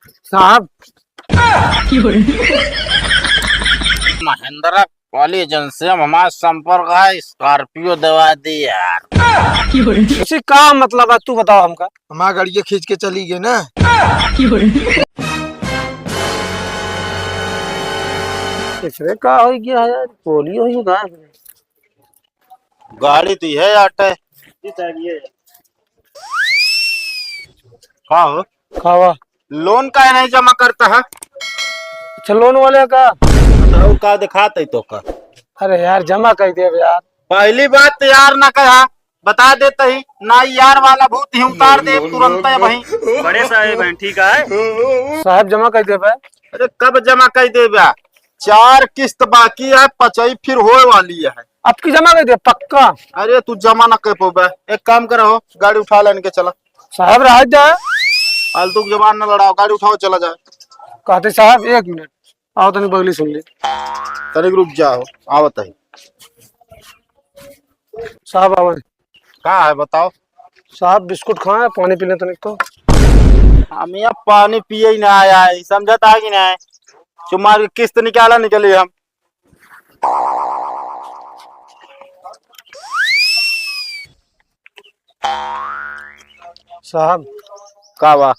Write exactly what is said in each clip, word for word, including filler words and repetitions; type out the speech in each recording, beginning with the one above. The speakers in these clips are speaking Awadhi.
साहब, महिंद्रा कॉलेज से हमारा संपर्क है, स्कॉर्पियो देवा दी यार। उसी का मतलब है, तू बताओ हमका। हमारा गाड़िया खींच के चली गई ना। इसमें का हो गया है यार, पोलियो ही गया है। गाड़ी तो है आटे। का हो? खावा। लोन काहे नहीं जमा करता है? अच्छा, लोन वाले का? बताओ, का दिखात है तो का? अरे यार, जमा कर दे यार। पहली बात तो यार ना कहा, बता देते ही ना, यार वाला भूत ही उतार दे तुरंत है वहीं। बड़े साहेब हैं, ठीक है? साहब, जमा कर दे बे। अरे, कब जमा कर दे बे? चार किस्त बाकी है, पचई फिर होए वाली है। अब की जमा कर दे, पक्का। अरे, तू जमा ना कर पाबे। एक काम करो, गाड़ी उठा ले, इनके चला। साहब, रह जा। फालतू की जबान ना लड़ाओ, गाड़ी उठाओ, चला जाए। कहते साहब, एक मिनट, आओ तनी बगली सुन ले। तनिक रुक जाओ, आवत है। साहब, आवे। का है, बताओ। साहब, बिस्कुट खाए, पानी पी ले तनिक तो। हम यहाँ पानी पिए ही ना आया है, समझता है कि नहीं? चुम्मा के किस्त निकाला, निकली हम। साहब। का बा?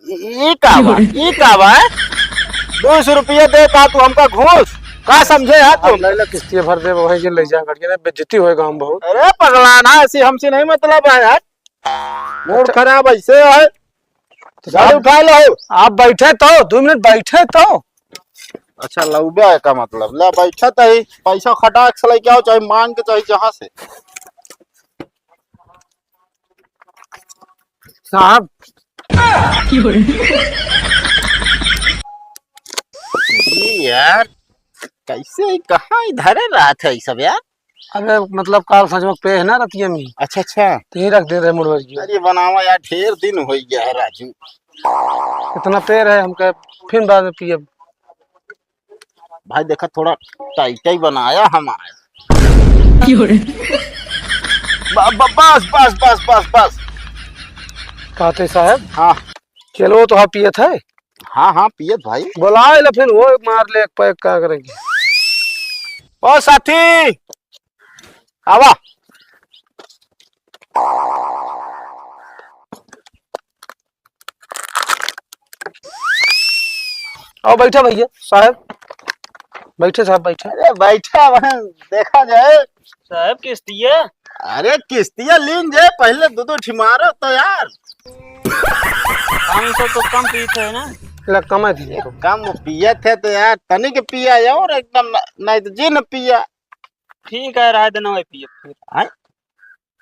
ई, ई का बा? ई का बा, हैं? दो सौ रुपया दे का तू हमका घूस? का समझे है तू? हम ले ले किस्तिया भर दे, वही के ले जा करके ना, बेइज्जती होए गाँव बहुत। अरे पगला ना, ऐसी हमसे नहीं मतलब है यार। मूड अच्छा। खराब ऐसे है। तो गाड़ी साहब, उठा लो। आप बैठे तो, दो मिनट बैठे तो। अच्छा, लौबे है का मतलब? ले, बैठा तो ही, पैसा खटाक से लेके आओ, चाहे मांग के, चाहे जहाँ से। साहब। ये यार, कैसे, कहाँ इधर रहत है ये सब यार? अबे, मतलब, काल संझवा के पे है ना रतिया में। अच्छा, अच्छा। तो यही रख दे रहे मुड़वा जी। अरे, बनावा यार, ढेर दिन हो गया है, राजू। इतना पे रहे, हमका फिर बाद में पियब। भाई, देखा, थोड़ा टाइट ही बनाया हमारे। क्यों रे? ब-, ब-, बस, बस, बस, बस, बस। कहते साहब? हाँ। चलो, तो हाँ, पियत है। हाँ, हाँ, पियत भाई। बोलाए ला फिर वो मार ले एक पैक, का करेंगे? ओ साथी, आवा। आओ, बैठा भैया साहब, बैठे साहब, बैठे। अरे, बैठा, वहाँ देखा जाए। साहब, किस्तिया? अरे, किस्तिया लीन जाए, पहले दो दो ठिमारो तो यार। पाँच सौ तो कम पीते हैं ना? ले, कम है दिए। कम पियत है तो यार, तनिक पिया और एकदम न-, नहीं तो जिन पिया। ठीक है, रह देना, मैं पिए फिर। आय?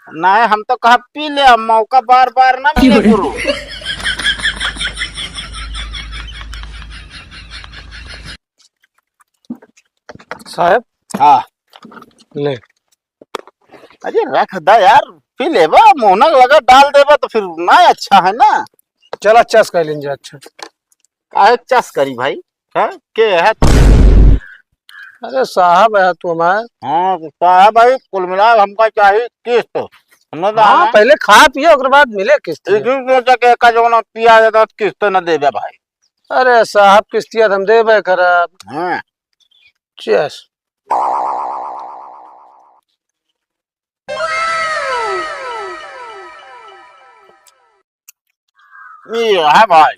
नहीं, हम तो कहा पी ले, अब मौका बार बार ना मिले गुरु। साहब। हाँ। ले। अरे रख दा यार, पी लेबा, मोहना लगा डाल देबा तो फिर ना अच्छा है ना। चला चस कर लेंगे, अच्छा। काहे चस करी भाई? हाँ? के है? अरे साहब है तू हमार। हाँ, तो साहब भाई, कुल मिला हमका चाहिए किस्त। समझ हाँ, आया? पहले खा पिए, ओकरे बाद मिले किस्त। इसी सोचा के का जौन पिया जाता तो किस्त न देबे भाई। अरे साहब, किस्तिया तो हम देबे करब। हाँ। चस। ये है भाई,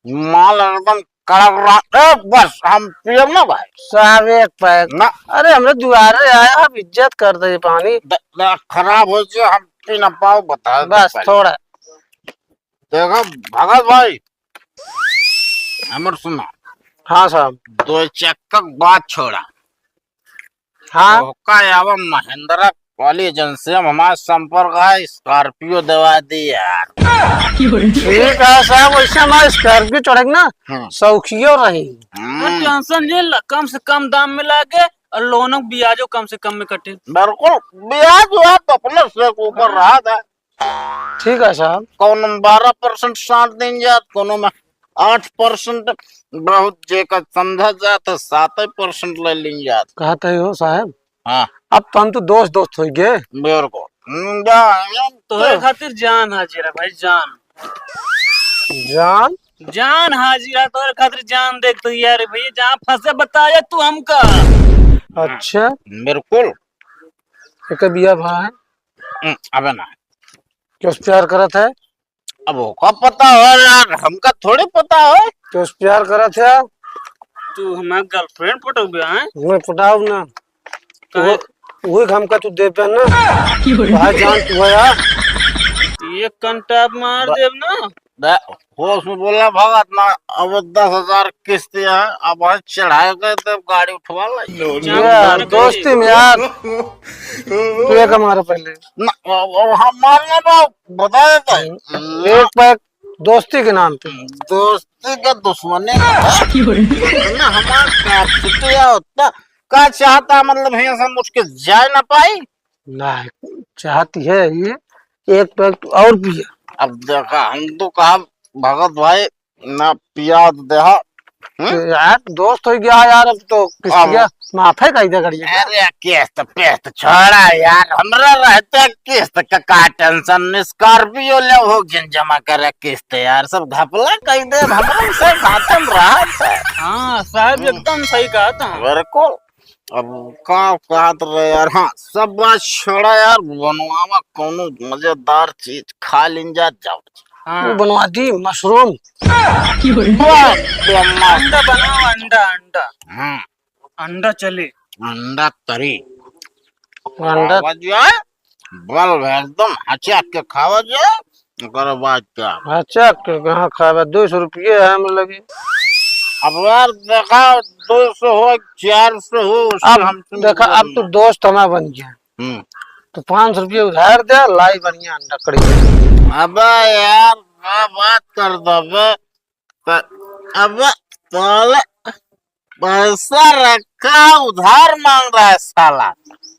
माल एकदम कड़क रहा। ए, बस, हम पियब ना भाई। साहब, एक पैक। ना। अरे, हमरे दुआरे आया, आप इज्जत कर दे पानी। द-, द-, खराब हो जाए, हम पी ना पाओ, बता दे बस, पहले। थोड़ा। देखो, भगत भाई, हमर सुना। हाँ साहब। दो चक्का बात छोड़ा। हाँ। ओका आवा महिंद्रा कॉलेज एजेंसी में हमारा संपर्क है, स्कॉर्पियो दवा दी यार। ठीक है साहब, वैसे हमारा स्कॉर्पियो चढ़ेगा ना, हाँ। सौखियो रही। हम्म। टेंशन नहीं ला, कम से कम दाम में लागे और लोनों के ब्याजो कम से कम में कटे। बिल्कुल, ब्याज व्याज तो अपने से ऊपर रहा था। ठीक है साहब। कौनो में बारह परसेंट साथ दिन जात, कौनो में आठ परसेंट, बहुत जेकर समझा जात है, सात परसेंट ले लीन जात। कहत है हो साहब? हाँ। अब तो हम तो दोस्त दोस्त हो गए। बिल्कुल। हम्म, जा, जा, तोहरे जा। खातिर जान हाजिर है भाई, जान। जान? जान हाजिर है, तोरे खातिर जान देख तो यार भैया, जहाँ फंसे बताया तू हमका। अच्छा। बिल्कुल। एकर बियाह भा है? हम्म, अबे ना। केहू से प्यार करत है? अब ओका पता हो यार, हमका थोड़ी पता हो। केहू से प्यार करत है? तू हमार girlfriend पटौबे हैं? मैं पटाऊ ना। काहे? वो, वही हमका तू देबे ना। भाई जान तू है यार। एक कंटाप मार ब-, देब ना। बे, होश में बोला भगत ना, अब दस हजार किस्त है, अब हम चढ़ाए के तब गाड़ी उठवा ला। जान यार, मार के दोस्ती में यार। तू एक हमारा पहले। ना, अब, अब हम मारना बा, बता देता है। हम्म। एक पैक दोस्ती के नाम पे। दोस्ती के दुश्मनी ना है। ना हमार का छुट्टिया होता। का चाहता, मतलब, हियां से हम उठ के जाए ना पाई? ना, चाहती है ये, एक पैक तू और पिए। अब देखा, हम तो कहा, भगत भाई, ना पिया तो देहा। हम्म? तो यार, दोस्त हो गया यार, अब तो अब किस्तिया माफे कर दे करिए। अरे, किस्त पिस्त छोड़ा यार, हमरा रहते किस्त का, का tension, Scorpio ले हो जिन जमा करे किस्त यार, सब घपला कर दे, हमरा से बातन रहा था। हाँ, साहब हम्म। एकदम सही कहा था। बिल्कुल। अब का कहत रहे यार, हाँ, सब बात छोड़ा यार, बनवावा कौनो मजेदार चीज, खा लिन जा, जाओ। हाँ। वो बनवा दी, mushroom। वाह, बे मस्त। अंडा बनाओ, अंडा, अंडा। हाँ। अंडा चले। अंडा तरी। अंडा। खावा जाए, बल भर एकदम हचा के खावा जाए, ओकर बाद क्या? हचा के कहाँ खावा? दो सौ रुपये है हम लगे। अब यार देखा, दो सौ हो, चार सौ हो, उससे अब हमसे देखा, मतलब अब तू ना। दोस्त हमारा बन गया। हम्म। तो पाँच सौ रुपये उधार दे, लाई बढ़िया अंडा कड़ी। अबे यार, का बात कर दबे। त-, अब साले पैसा रखा, उधार मांग रहा है साला।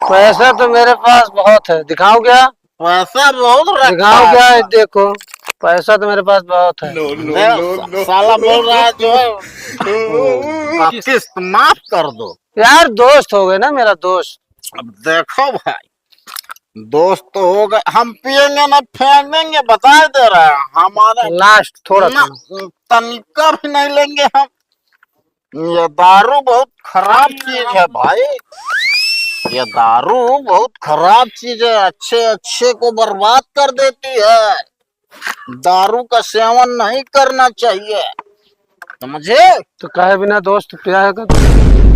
पैसा तो मेरे पास बहुत है, दिखाऊं क्या? पैसा बहुत रखा दिखाऊं है क्या? साला। देखो, पैसा तो मेरे पास बहुत है। No, no, दे, no, सा-, no। साला बोल रहा है जो है, वो, किस्त माफ कर दो। यार, दोस्त हो गए ना, मेरा दोस्त। अब देखो भाई, दोस्त तो हो गए, हम पिएंगे ना फेंक देंगे, बता दे रहे हैं। हमारे last थोड़ा ना, थोड़ा। तनिका भी नहीं लेंगे हम। ये दारू बहुत खराब चीज है भाई, ये दारू बहुत खराब चीज है, अच्छे अच्छे को बर्बाद कर देती है। दारू का सेवन नहीं करना चाहिए, समझे? तो काहे बिना दोस्त पिया है कर?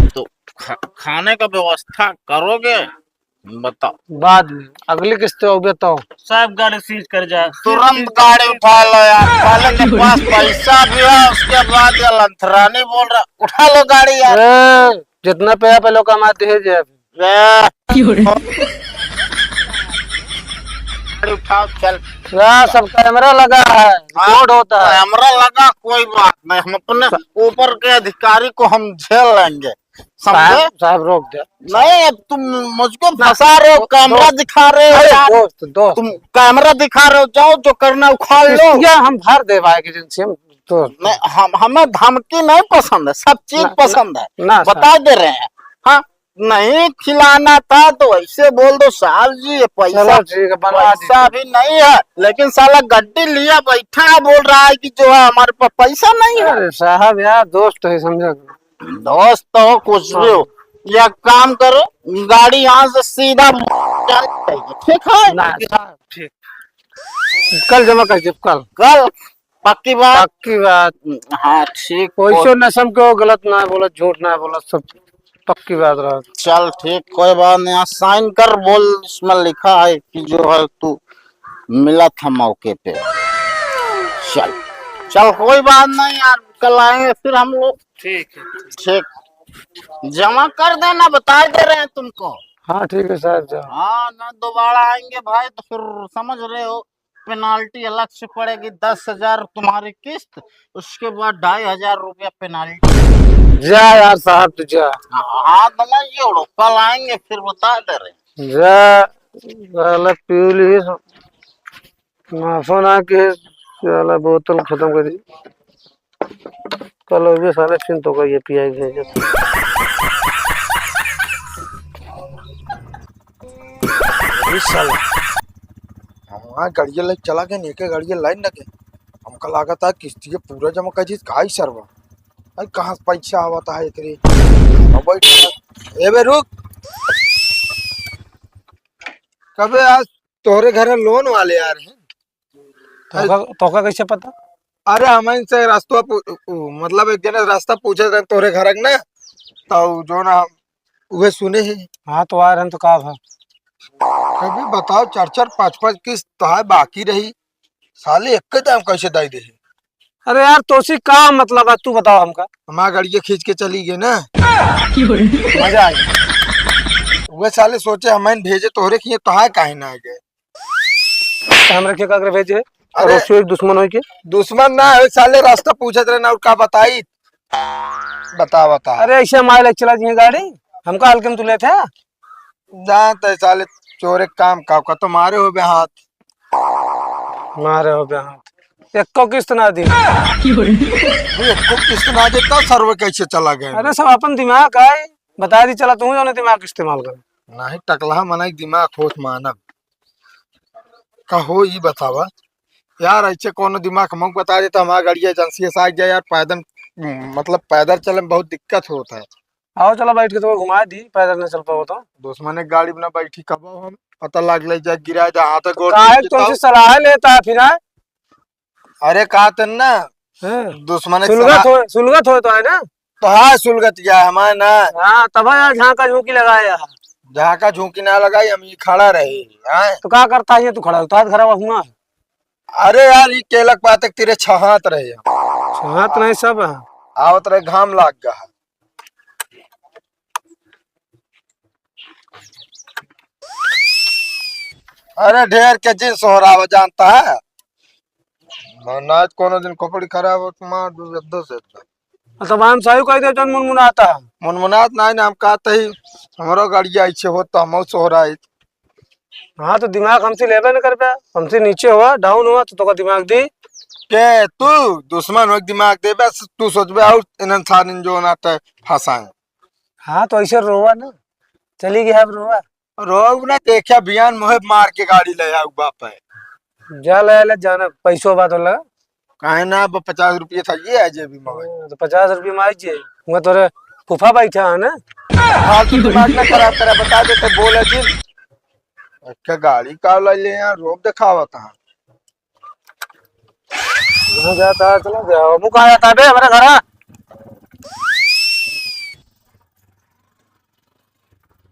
तो खा-, खाने का व्यवस्था करोगे? बताओ। बाद में, अगली किस्त होगे तो। साहब, गाड़ी seize कर जा। तुरंत गाड़ी उठा लो यार, साले के पास पैसा भी है, उसके बाद ये लंथरानी बोल रहा, उठा लो गाड़ी यार। ए, जितना पैसा पहले कमाते हैं जे अभी। ए। गाड़ी उठाओ, चल। यार, सब कैमरा लगा है, हाँ, record होता है। कैमरा लगा, कोई बात नहीं, हम अपने ऊपर के अधिकारी को हम झेल लेंगे। समझे? साहब, साहब, रोक दे। नहीं, अब तुम मुझको ना, फंसा रहे हो, दो-, कैमरा दोस्त, दिखा रहे हो अरे, यार। दोस्त, दोस्त। तुम कैमरा दिखा रहे हो, जाओ, जो करना उखाड़ लो। किस्तियाँ हम भर दे भाई, एजेंसी हम, दोस्त। नहीं, हम, हमें धमकी नहीं पसंद है, सब चीज ना, पसंद है, ना, बता दे रहे हैं। हाँ, नहीं खिलाना था तो ऐसे बोल दो, "साहब जी, ये पैसा, चलो, ठीक है, बनवा पैसा दीजिए। भी नहीं है।" लेकिन साला गड्डी लिया बैठा है, बोल रहा है कि जो है, हमारे पास पैसा नहीं है। अरे साहब यार, दोस्त है, समझा करो। दोस्त हो, कुछ भी हो, हाँ। या काम करो, गाड़ी यहाँ से सीधा जानी चाहिए, ठीक है? ना, साहब, ठीक। कल जमा कर देब, कल। कल? पक्की बात? पक्की बात। हाँ, ठीक। वैसे नशम के वो गलत ना बोला, झूठ ना बोला, सब पक्की बात रहा। चल, ठीक, कोई बात नहीं। यहाँ sign कर, बोल, इसमें लिखा है कि जो है, तू मिला था मौके पे। चल, चल, कोई बात नहीं यार, कल आएंगे फिर हम लोग। ठीक है। ठीक, जमा कर देना, बता दे रहे हैं तुमको। हाँ, ठीक है साहब, जाओ। हाँ, ना दोबारा आएंगे भाई, तो फिर समझ रहे हो, penalty अलग से पड़ेगी, दस हजार तुम्हारी किस्त, उसके बाद ढाई हजार रुपया penalty। जा यार साहब, तू जा। हाँ, हाँ, तो मैं जोड़ो, कल आएंगे, फिर बता दे रहे हैं। जा, साला पी ली, माफो ना के, साला बोतल खत्म कर दी। कल हो गया साले, चिंत हो गई है, पिया ही नहीं जाता। अरे साला, हम वहाँ गाड़िया लेके चला गए, एक गाड़िया लाइन लगे, हम का लागत है किस्ती के पूरा जमा कर दीस, का ही सरवा? भाई, कहाँ से पैसा आवत है एकरे? अब बैठ, ए बे, रुक। कबे आज तोहरे घर लोन वाले आ रहे हैं? तोका, तोका कैसे पता? अरे, हम इनसे रास्ता पू-, उ, मतलब, एक जने रास्ता पूछे रहे तोहरे घर के ना, तो जो ना, उहे सुने हैं। हाँ, तो आ रहे हैं, तो का भा? अभी बताओ, चार चार पाँच पाँच किस्त तो है बाकी रही, साले एक दाम कैसे दे दे? अरे यार, तोसी का मतलब है, तू बताओ हमका। हमार गाड़िया खींच के चली गई ना। मजा आ गया। उहे साले सोचे हम भेजे तोहरे किए, तोहार काहे ना आ गए? तो हमरा के काकरे भेजे? अरे, पड़ोसियों एक दुश्मन होई के? दुश्मन ना है, साले रास्ता पूछत रहे ना, और का बताई? बता, बता। अरे, ऐसे मारे लग चला जी गाड़ी, हमका हल्के में तू लेते हैं? जानत है साले, चोरे काम का, का तो मारे होबे हाथ। मारे होबे हाथ। एको किस्त ना दी। अरे, एको किस्त ना देता, सरवे कैसे चला गए? अरे, सब अपन दिमाग आए, बता दी चला, तू जौन दिमाग इस्तेमाल कर। नहीं, टकलहा मनई दिमाग होत मानब। कहो, ई बतावा यार, ऐसे कोनो दिमाग हमको बता देता, हमारा गाड़ी एजेंसी से आ जाए यार, पैदल, मतलब, पैदल चले में बहुत दिक्कत होता है। आओ, चला बैठ के तो घुमा दी, पैदल न चल पाओ तो। दुश्मन एक गाड़ी में ना बैठी, कब हम पता लाग ले जाए, गिरा जाए, हाथ गोड़ काहे टूट तुमसे जाता। सलाह लेता है फिर, हाँ? अरे, कहा तन ना, हाँ। दुश्मन एक सुलगत सलाह हो, सुलगत हो तो है ना? तो हाँ, सुलगत गया हमारे ना। हाँ, तब यार झांका झूंकी लगाया। झांका झूंकी ना लगाई, हम ये खड़ा रहे। हाँ। तो का करता है तू खड़ा? तो हाथ खराब हुआ। अरे यार, ये केलक पातक तेरे छहात रहे। छहात नहीं सब है। आवत रहे, घाम लाग गया। अरे ढेर के जिन सोहरावा जानता है। ना, ना, कोनो दिन खोपड़ी खराब हो तो मार दू, एकदम से एकदम। तो हम सही कह दे, जौन मुनमुनाता है। मुनमुनात नहीं ना, हम कहते ही हमरो गाड़िया ऐसे हो तो हम सोहराइत। हाँ, तो दिमाग हमसे लेबे न करबे, हमसे नीचे हुआ, डाउन हुआ, तो तोका दिमाग दी। के तू दुश्मन हो, दिमाग देबे, तू सोचबे और इन्हन सारिन जो ना ते फंसाए। हाँ, तो ऐसे रोवा ना, चली गया अब रोवा। रोब ना, देखा बियान मोहे मार के गाड़ी ले आऊ बाप है। जा ले, ले जाना, पैसो बात होला। काहे ना, अब पचास रुपये था, ये आ जेबी मगर। हाँ, तो पचास रुपये में आई जे, वहाँ तोरे फूफा बैठा है ना। फालतू दिमाग ना खराब करा, बता देते, बोले जी। अच्छा, गाड़ी का ले ले यार, रोब दिखावा था। कहाँ जाता है, चला जाओ। मुँह कहाँ जाता है बे, हमारे घर आ।